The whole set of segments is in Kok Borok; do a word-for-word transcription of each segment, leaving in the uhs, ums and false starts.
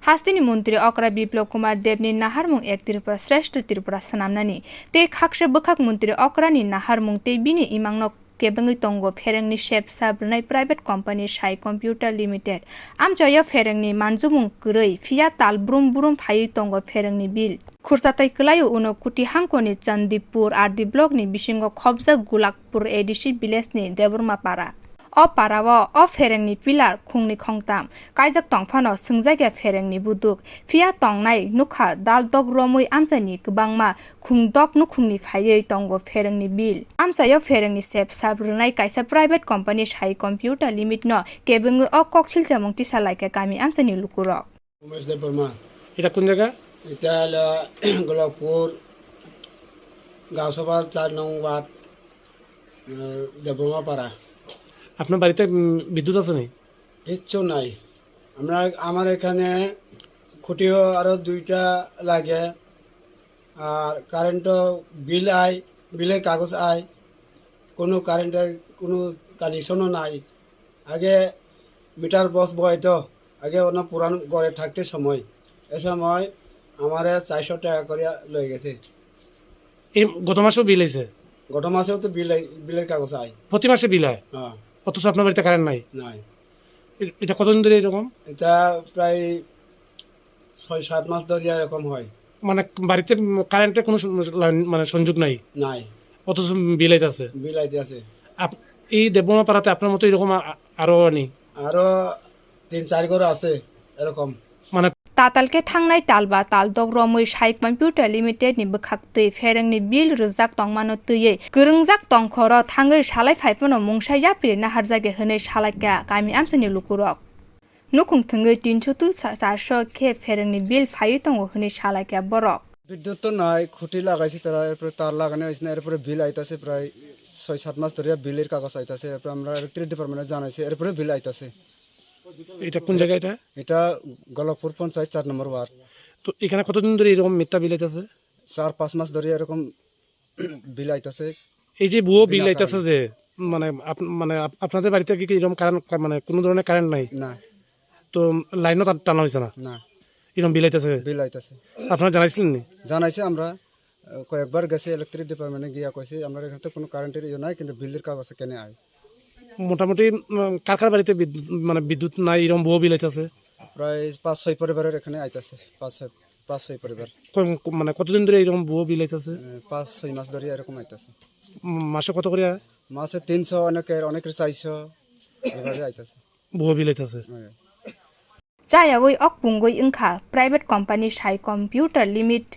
Hasteni montri okra Biplab Kumar Debni naharmung Ek Tripura Shrestho Tripura swnamnani tei khaksa bwkhak montri okrani naharmung tei bini imangno kebengwi tongo pherengni sep sap rwnai private company Sai Computer Limited. Amchaio pherengni manjukmung kwrwi, phiya tal brum brum phaiwi tongo pherengni bill. Khurchatai kwlaio uno Kuti hangkoni Chandipur R D blockni bisingo khobjak Gulakpur A D C villageni Debbarma para. O parao o pherengni pillar khungni khongtam kaijak tongphano swngjakya pherengni buduk, phiya tongnai nukha dal dok romwi amchaini kwbangma khungdok nukhungni phaiwi tongo pherengni bill. Amchaio pherengni sep sap rwnai kaisa private company Sai Computer Limited no kebengwi o kok silchamung tisalaikha kami amchaini lukurok. Umesh Debbarma. এটা কোন জায়গা? এটা হলো গোলাপপুর গাঁওসভা চার নং ওয়ার্ড, আহ, দেবরমা পাড়া। আপনার বাড়িতে, উম, বিদ্যুৎ আছে নি? কিচ্ছু নাই। আমরা, আমার এখানে খুঁটিও আরো দুইটা লাগে, আর কারেন্টও বিল আয়, বিলের কাগজ আয়, কোনো কারেন্টের কোনো কানেকশনও নাই। আগে মিটার বক্স বয় তো, আগে অন্য পুরান ঘরে থাকতে সময়, এ সময় আমারে চারশো টাকা করে লয়ে গেছে। এই গত মাসেও বিল আইছে? গত মাসেও তো বিল আই-, বিলের কাগজ আয়। প্রতি মাসে বিল হয়? হ্যাঁ। অথচ আপনার বাড়িতে কারেন্ট নাই? নাই। এ-, এটা কতদিন ধরে এরকম? এটা প্রায় ছয় সাত মাস ধরে এরকম হয়। মানে বাড়িতে, উম, কারেন্টের কোনো সু-, লাইন, মানে সংযোগ নাই? নাই। অথচ বিল আইতাছে? বিল আইতে আছে। আপ-, এই দেবমা পাড়াতে আপনার মতো এরকম আ-, আ-, আরো আনি? আরো তিন চার ঘর আছে এরকম। মানে Tatal khe thangnai tal ba tal dok romwi Sai Computer Limited ni bwkhaktwi pherengni bill rwjak tongmano twiwi kwrwngjak tongkhoro thangwi salai phaiphano mungsa yapri naharjakya hwnwi salaikha kami amchaini lukurok. Nukhung thwngwi tinso to charso khe pherengni bill phaiwi tongo hwnwi salaikha borok. বিদ্যুৎ তো নাই, খুঁটি লাগাইছে তারা, এরপরে তার লাগানো হয়েছে না, এরপরে বিল আইতাছে প্রায় ছয় সাত মাস ধরে বিলের কাগজ আইতাছে, এরপরে আমরা ইলেকট্রিক ডিপার্টমেন্টে জানাইছি, এরপরে বিল আইতাছে। এটা কোন জায়গা এটা? এটা গোলকপুর পঞ্চায়েত চার নম্বর ওয়ার্ড। তো এখানে কতদিন ধরে এরকম মিথ্যা বিল আইতাছে? চার পাঁচ মাস ধরে এরকম বিল আইতাছে। এই যে ভুয়ো বিল বিনা আইতাছে কারণে। যে, মানে আপ-, মানে আপ-, আপনাদের বাড়িতে কি, কি এরকম কারেন্ট, মানে কোনো ধরনের কারেন্ট নাই? না। তো লাইনও টা-, টানা হয়েছে না? না। এরকম বিল আইতাছে? বিল আইতাছে। আপনারা জানাইছিলেন নি? জানাইছি আমরা, আহ, কয়েকবার গেছে ইলেকট্রিক ডিপার্টমেন্টে গিয়া কইছি, "আমরা এখানে তো কোনো কারেন্টের ইয়ে নাই, কিন্তু বিলের কাগজ কেনে আয়?" মোটামুটি, উম, কার কার বাড়িতে বিদ্যুৎ, মানে বিদ্যুৎ নাই, এরকম ভুয়ো বিল আইতাছে? প্রায় পাঁচ ছয় পরিবারের এখানে আইতাছে, পাঁচ ছয়, পাঁচ ছয় পরিবার। কোন, কোন, মানে কতদিন ধরে এরকম ভুয়ো বিল আইতাছে? আহ, পাঁচ ছয় মাস ধরে এরকম আইতাছে। উম, মাসে কত করে আয়? মাসে তিনশো, অনেকের, অনেকের চারশো, এভাবে আইতাছে। ভুয়ো বিল আইতাছে? হ্যাঁ। Chayawi ok pungwi wngkha private company Sai Computer Limit,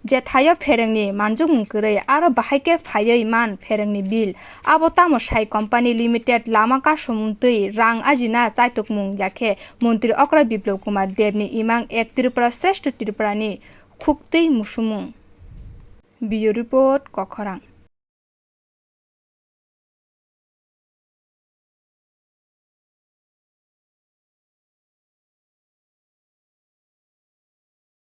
je thaio pherengni manjukmung kwrwi aro bahai khe phaiwi man pherengni bill. Abo tamo Sai Company Limited lama kasomung twi rang ajina chaitokmung ya khe Montri Okra Biplab Kumar Debni imang Ek Tripura Shrestho Tripurani khuktwi musumung. Bureau Report, Kokhorang.